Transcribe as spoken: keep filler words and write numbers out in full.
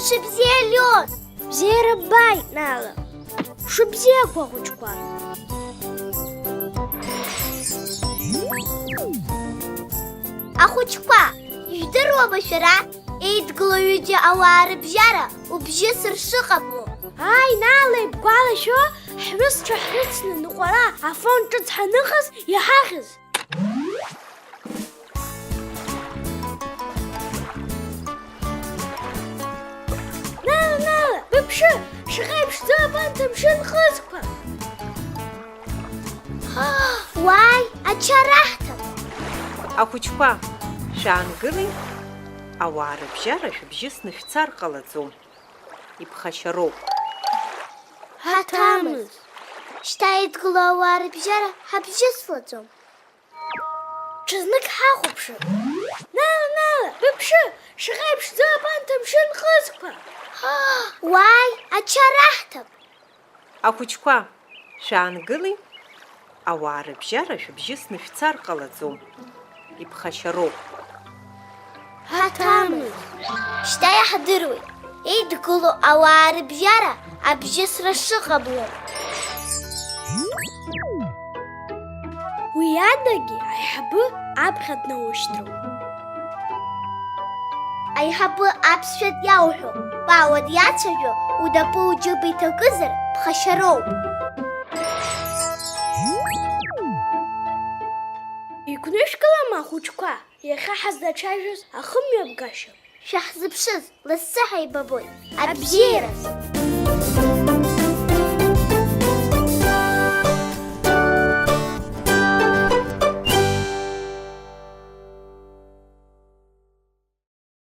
Шыбзиа, Леон! Бзиара ббааит, Нала! Шыбзиақәа, ахәыҷқәа! Ахәыҷқәа, ижәдыруама шәара, еидгыло ҩыџьа ауаа рыбжьара убжьысыр шыҟамло? Ааи, Нала, ибгәалашәо, ҳҩызцәа ҳрыцны ныҟәара афон ҿыц ҳаныҟаз иҳахьыз. Нала, Нала, быԥшы, шаҟа иԥшӡоу абанҭ амшын ҟызқәа! Уааи, ачара ҳҭап! Ахәыҷқәа, шәаангыли, ауаа рыбжьара шәыбжьысны шәцар ҟалаӡом. Иԥхашьароуп. Ҳаҭамыз! Шьҭа еидгыло ауаа рыбжьара ҳабжьыслаӡом. Ҽазнык ҳахәаԥшып. Нала, Нала, быԥшы, шаҟа иԥшӡоу абанҭ амшын ҟызқәа! Уааи, ачара ҳҭап! Ахәыҷқәа, шәаангыли, ауаа рыбжьара шәыбжьысны шәцар ҟалаӡом. Иԥхашьароуп. Ҳаҭамыз! Шьҭа иаҳдыруеит, еидгыло ауаа рыбжьара абжьысра шыҟамло. Уи адагьы аиҳабы аԥхьа днаушьҭроуп. Аиҳабы аԥсшәа диауҳәо, Пауа диацәажәо, унапы уџьыба иҭакызар, ԥхашьароуп. Иқәнышәкылама ахәыҷқәа, иахьа ҳазлацәажәоз ахымҩаԥгашьа? Шәаҳзыԥшыз, лассы ҳаибабоит. Абзиараз!